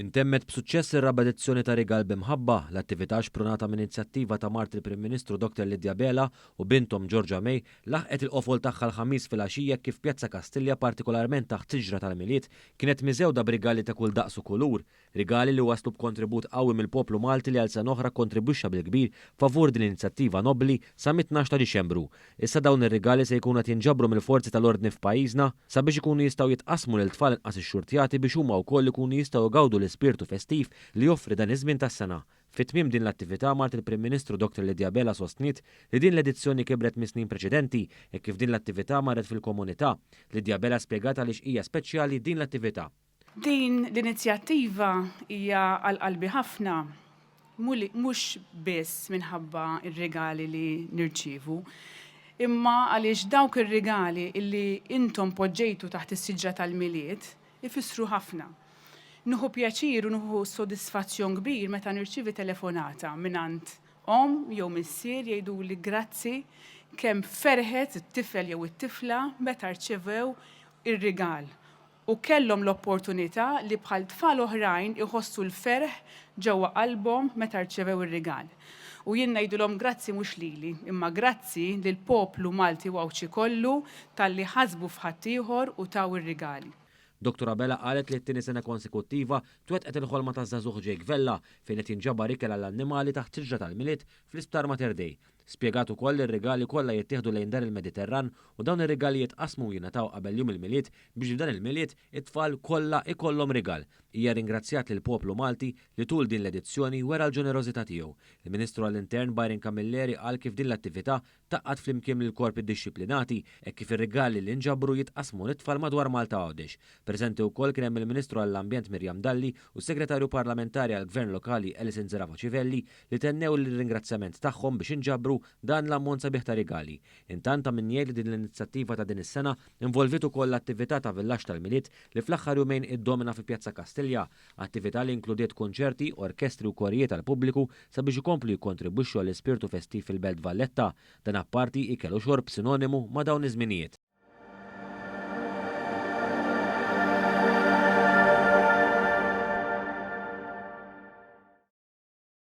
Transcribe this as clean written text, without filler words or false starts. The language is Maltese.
Intemmet b'suċċess ir-raba' edizzjoni ta' Rigal b'Imħabba, l-attività xprunata minn inizjattiva ta' mart il-Prim Ministru Dr Lydia Abela u binthom Georgia May laħqet il-qofol tagħha l-Ħamis filgħaxija kif Pjazza Kastilja partikolarment taħt siġra tal-Milied kienet miżgħuda b'rigali ta' kull daqs u kulur. Rigali li waslu b'kontribut qawwi mill-poplu Malti li għal sena oħra kkontribwixxa bil-kbir favur din l-inizjattiva nobbli sa mit-12 ta' Diċembru. Issa dawn ir-rigali se jkunu qed jinġabru mill-forzi tal-ordni f'pajjiżna sabiex ikunu jistgħu jitqassmu lil tfal inqas ixxurtjati biex huma wkoll ikunu jistgħu jgawdu l-ispirtu festiv li joffri dan iż-żmien tas-sena. Fi tmiem din l-attività mart il-Prim Ministru Dr Lydia Abela sostniet li din l-edizzjoni kibret mis-snin preċedenti hekk kif din l-attività marret fil-komunità. Lydia Abela spjegat għaliex hija speċjali din l-attività. Din l-inizjattiva hija għal qalbi ħafna mhux biss minħabba r-rigali li nirċievu, imma għaliex dawk ir-rigali li intom poġġejtu taħt is-siġra tal-Milied ifissru ħafna. Nieħu pjaċir u nieħu sodisfazzjon kbir meta nirċievi telefonata mingħand omm jew missier jgħiduli grazzi kemm ferħet it-tifel jew it-tifla meta rċevew ir-rigal u kellhom l-opportunità li bħal tfal oħrajn iħossu l-ferħ ġewwa qalbhom meta rċevew ir-rigal. U jien ngħidilhom grazzi mhux lili, imma grazzi lill-poplu Malti u Għawdxi kollu talli ħasbu f'ħaddieħor u taw ir-rigali. Dottor Abela qalet li t-tieni sena konsekuttiva twettqet il-ħolma taż-żagħżugħ Jake Vella fejn qed jinġabar ikel għall-annimali taħt siġra tal-Milied fl-Isptar Mater Dei. Spjegat ukoll li r-rigali kollha jittieħdu lejn Dar il-Mediterran u dawn ir-rigali jitqassmu u jingħataw qabel Jum il-Milied biex f'dan il-Milied it-tfal kollha ikollhom rigal. Hija rringrazzjat lill-poplu Malti li tul din l-edizzjoni wera l-ġenerożità tiegħu. Il-Ministru għall-Intern Byron Camilleri qal kif din l-attività tgħaqqad flimkien lill-korpi dixxiplinati hekk kif ir-rigali li nġabru jitqassmu lit-tfal madwar Malta u Għawdex. Preżenti wkoll kien hemm il-Ministru għall-Ambjent Miriam Dalli u s-Segretarju Parlamentari għall-Gvern Lokali Alison Zerafa Civelli li tennew l-ringrazzjament tagħhom biex inġabru dan l-ammont sabiħ ta' rigali. Intant ta' min jgħid li din l-inizjattiva ta' din is-sena involviet ukoll l-attività ta' Villaġġ tal-Milied li fl-aħħar jumejn iddomina fi Pjazza Kastilja, attività li inkludiet kunċerti, orkestri u korijiet għall-pubbliku sabiex ikomplu jikkontribwixxu għall-ispirtu festiv fil-Belt Valletta. Dan apparti ikel u xorb sinonimu ma' dawn iż-żminijiet.